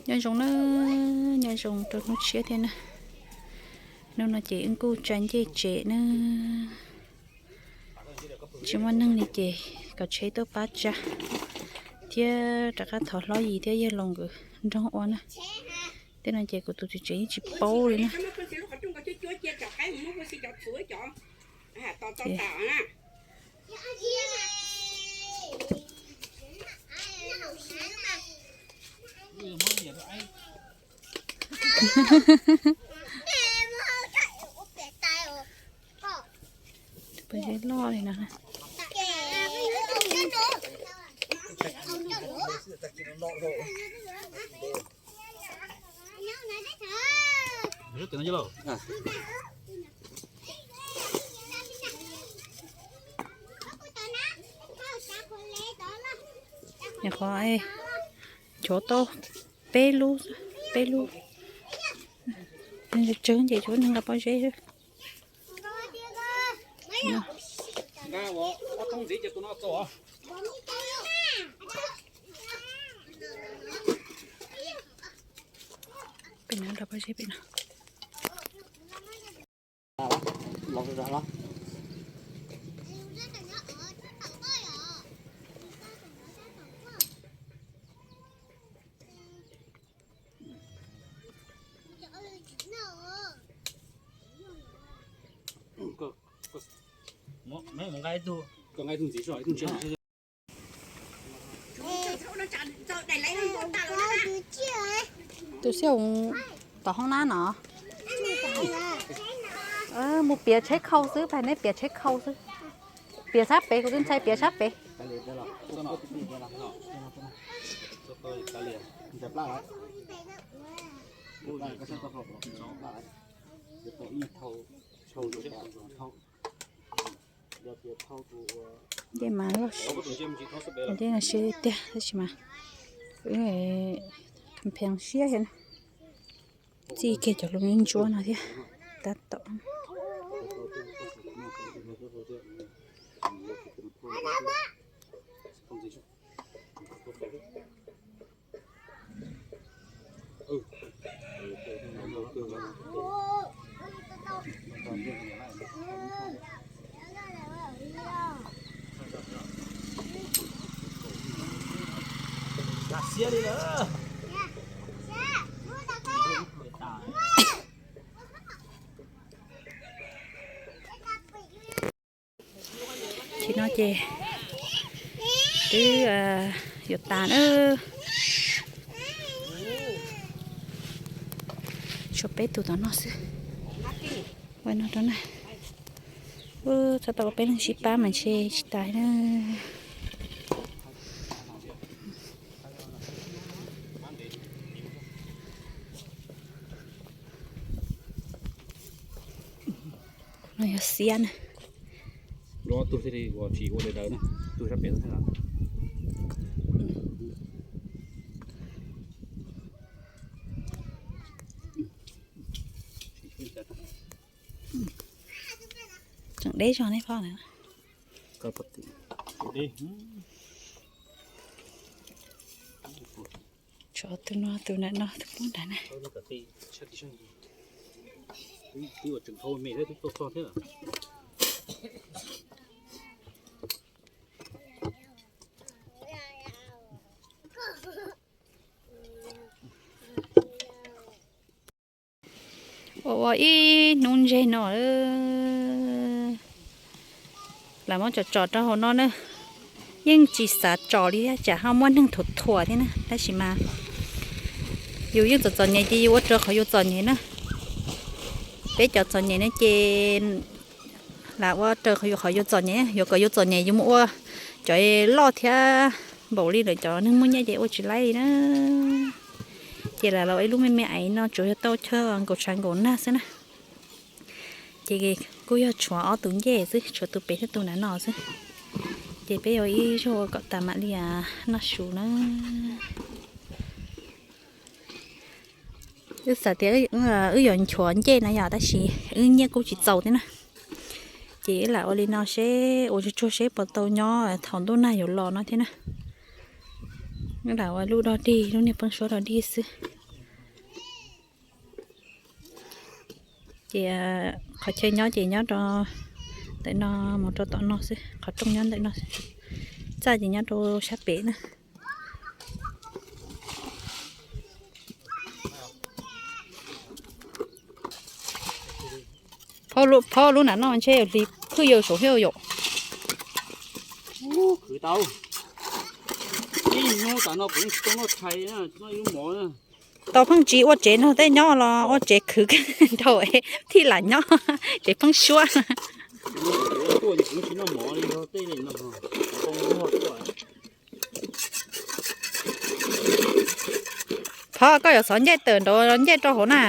Nyob zoo na, nyob zoo rau hnub tshiab thiab na. Hnub no ces wb kuj tsa ncej tsev na. Tsis muaj neeg li ces kom tsheb tuaj pab tsa thiab rov qab thov Hlob Yis thiab Yawg Loos nkawd nroog ua na. Tej no ces kuv tus txiv tsev yeej tsis paub li na. Pob zeb loj li no. Nyuam qhuav nchuav tau peb lub, peb lub. Tsawg ces tsuas nqa pob zeb. Pem no nqa pob zeb pem no. Tus xiab tom hoob nab no. Mus piav tsheb khau xwb, pab neb piav tsheb khau xwb. Piav sab pem, kuv twb ntshai piav sab pem. Ncej mas loj, ncej no siab tiag tab sis mas pheev siab thiab na. Txij kiag cov lub ntsuab no thiab. Tab tom Tsis no ces twb yuav tas na. Tshuav peb tus tom no xwb. Ua no rau na. Txhob tau ua peb leeg sib pab mas ntshe tsis tas na. No yog xiab na. Lub ob tug thiaj li uas tsis ua daws daws na, tug sab pem. Tseem deb zog nej pom na. Tshuav tus no, tus nram no, tus poob nrad na. Ua ua ib hnub ntseg no, lam muab tsom tsom rau hauv no na. Yeej tsis xav tsom li thiab, tsam ho muaj neeg thuam thuam thiab na, tab sis mas yus yeej txom txom nyem ces yus ua raws qhov yus txom nyem na. Peb cov txom nyem no ces lam ua raws qhov yus, qhov yus txom nyem, yuav kom yus txom nyem yus mus ua cov loj thiab npaum li lawv cov neeg muaj nyiaj ces ua tsis laib li na. Ces lam los ib lub me me aiv no tsuas yog tau chaw nkaum tshav nkaum nag xwb na. Ces kuj yog tshuav ob tus ncej xwb, tshuav tus pem thiab tus nram no xwb. Ces peb ua ib zaug ua kom tas mam li noj su na. Wb xav tias wb yuav nchuav ncej no yog, tab sis wb nyiaj kuj tsis txaus thiab na. Ces wb lam ua li no seb ua tsuag tsuag seb puas tau nyob thaum ntuj nag yuav los no thiab na. Lam ua lub dog dig, lub niag pheeb suab dog dig xwb. Ces qhov chaw nyob ces nyob rau ntawm no mus rau tom no xwb, qhov rooj nyob ntawm no xwb. Txaj ces nyob rau sab pem na. Phob lub nram no ntshe yog hli phwj yawg saum thiab yom. Khwv tau. Ib hnub tas no kuv tsis tau noj tshais, noj ib lub mov na. Tau pheej tsis ua tsev nrog tej nyob los ua tsev khwv nrau thiaj lam nyob tsev pheeb suab. Phob, koj yuav xov ncej tawm nraud los ncej rau hauv na.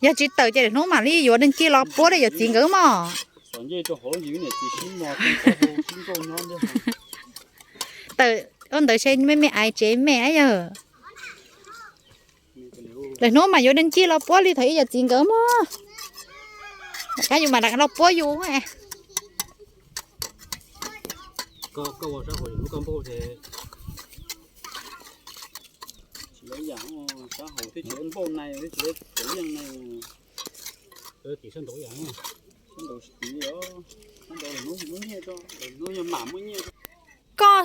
Yog tsis tawm ces lwm hnub mam li yuav dej ci los puab rau yawm txiv nkawd mog. Tawm ua ntawd se me me aiv tsev me yawg. Lwm hnub mas yuav dej ci los puab li thaum ub yawm txiv nkawd mog. Rov qab yus mam rov qab los puab yus. Koj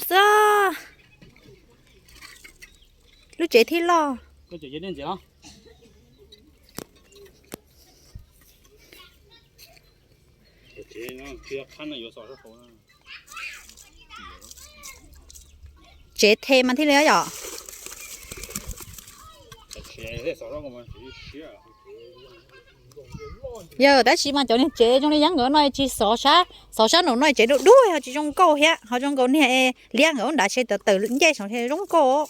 xwb. Lub tsev thiaj loj. Tsev the mas thiaj li yom. Yog tab sis mas cov niag tsev zoo li Yeeb nkawd no tsis xov sab, xov sab nraum no tsev dub dub ho tsis zoo nkauj thiab, ho zoo nkaus niag Liab nkawd lub nrad se tawm tawm ncej saud zoo nkauj.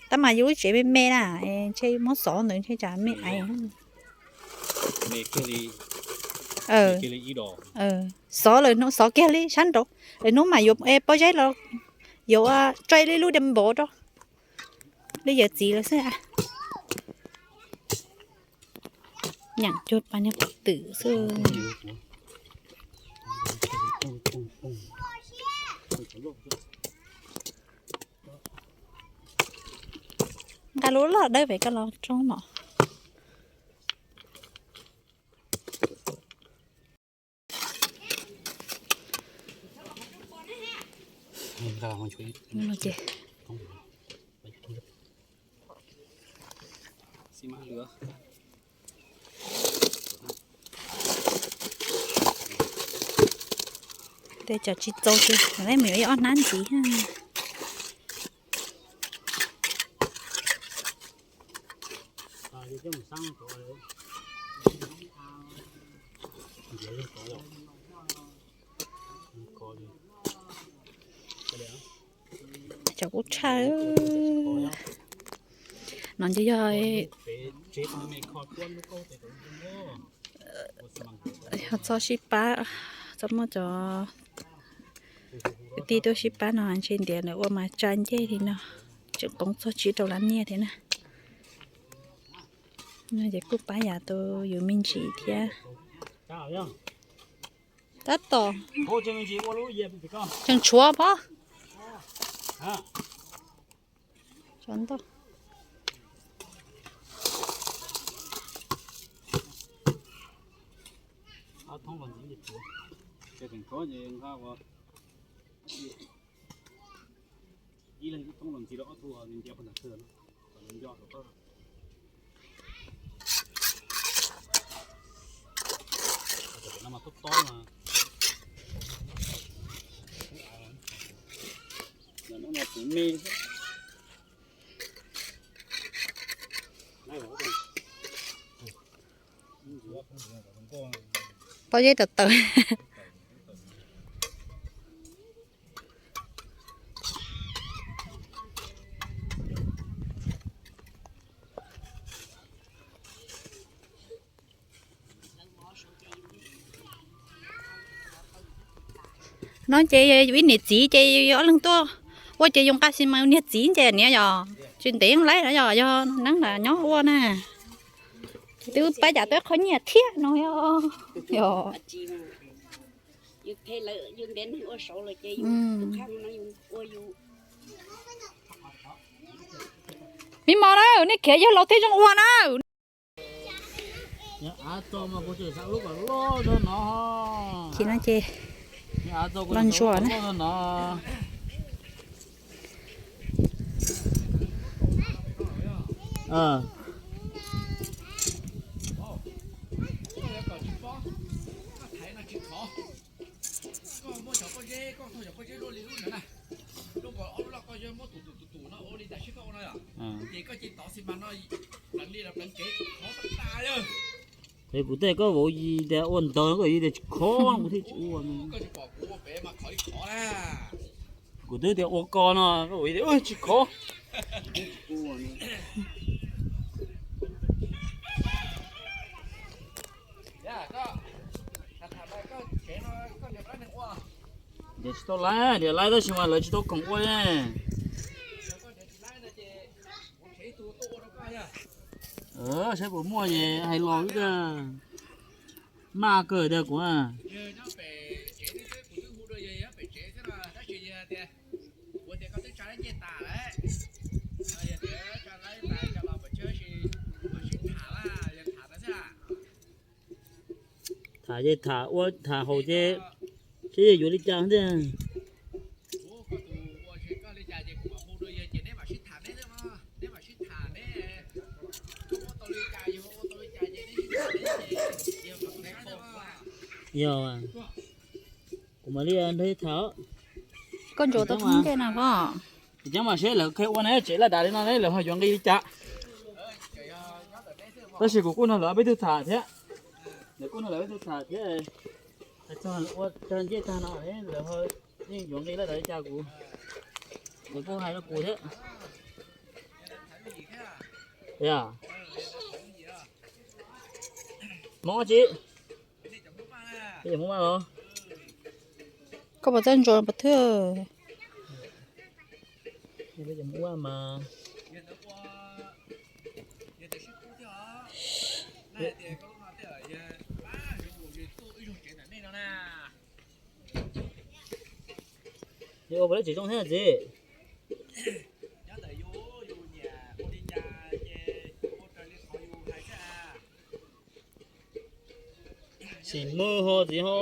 Tab mas yus lub tsev me me na, ntshe muab xov ntawd ntshe tsam me aiv. Xov lawm, xov kiag li sab nraud, lwm hnub mas yuav pob zeb los yuav tso li lub dej npov rau li yawm txiv lawm xwb. Nyeem cuag pas niag qhov twm xwb. Nqa lub loj dawb pem koj los roob mom. Tej cov tsis txaus ces mus yuav ib ob hnab ntxiv. Cov kub tshaj. No ces yog txhob sib pab, txhob muaj cov kwv tij tuaj sib pab no ntshe ntiav lawv ua mas tsa ncej li no, tseem poob txog tsib rau lab nyiaj thiab na. Ces kuj pab yam tau yus me ntsis thiab. Tab tom tseem tshuav pob. Pob zeb tawm tawm. No ces yus ib niam txiv ces yus ob leeg tuaj ua ces yus nqa xi mas niag txiv ces niam yog tsis ntev laib no yog, yog neeb lam nyob ua na. Ces twb pab yam twb qhov nyiaj thiab no yog. Yus them lawm yus ntiav neeg ua saud lawm ces yus tus kheej no yus ua yus. Me mos na, nej khiav yawg laus thiaj zoo ua na. Khiav no ces los ntsuas na. Koj muab cov pob zeb, koj thauj cov pob zeb luaj li lub ntawd na, luaj nkaus ob lub loj koj yuav muab tus tus tus tus no ua li cas sib koj ua no yom, ces koj cia li tov xi mas no pleev li los pleev kev khov tag tag li. Es kuv tej koj vauv yis tias ua ntawd koj vauv yis tias tsis khov no kuv thiaj tsis ua no. Koj tsis pom kuv ua pem mas khov li khov na. Kuv twb tias ua ko no koj vauv yis tias tsis khov. Ces tsis tau laib, niam laib tab sis mas lawv tsis tau khoom ua ne. Saib puas muaj es hais los wb maj kawg tiag kuv. Tham ces tham ua tham haus ces seb yuav li cas thiab. Yog, kuv mam li nrog tham. Koj ntsuas tau ntej na koj. Cov mas seb lawv qhia ua ne tsev laj dav li no ne lawv ho yuav nqi li cas. Tab sis kuv kuj nrog lawv ob peb tug tham thiab. Lawv kuj nrog lawv ob peb tug tham thiab. Hais txog ua tag ncej tag no lawv ho yeej yuav nqi laj dav li cas kuv. Lawv kuj hais rau kuv thiab. Yog, Hmoob tsi, peb cov Hmoob Vaj los? Koj puas txawj ntsuas puas thwj? Peb cov Hmoob Vaj mas. Yus ua puas lab tsis zoo thiab txiv? Sim mw ho txiv ho.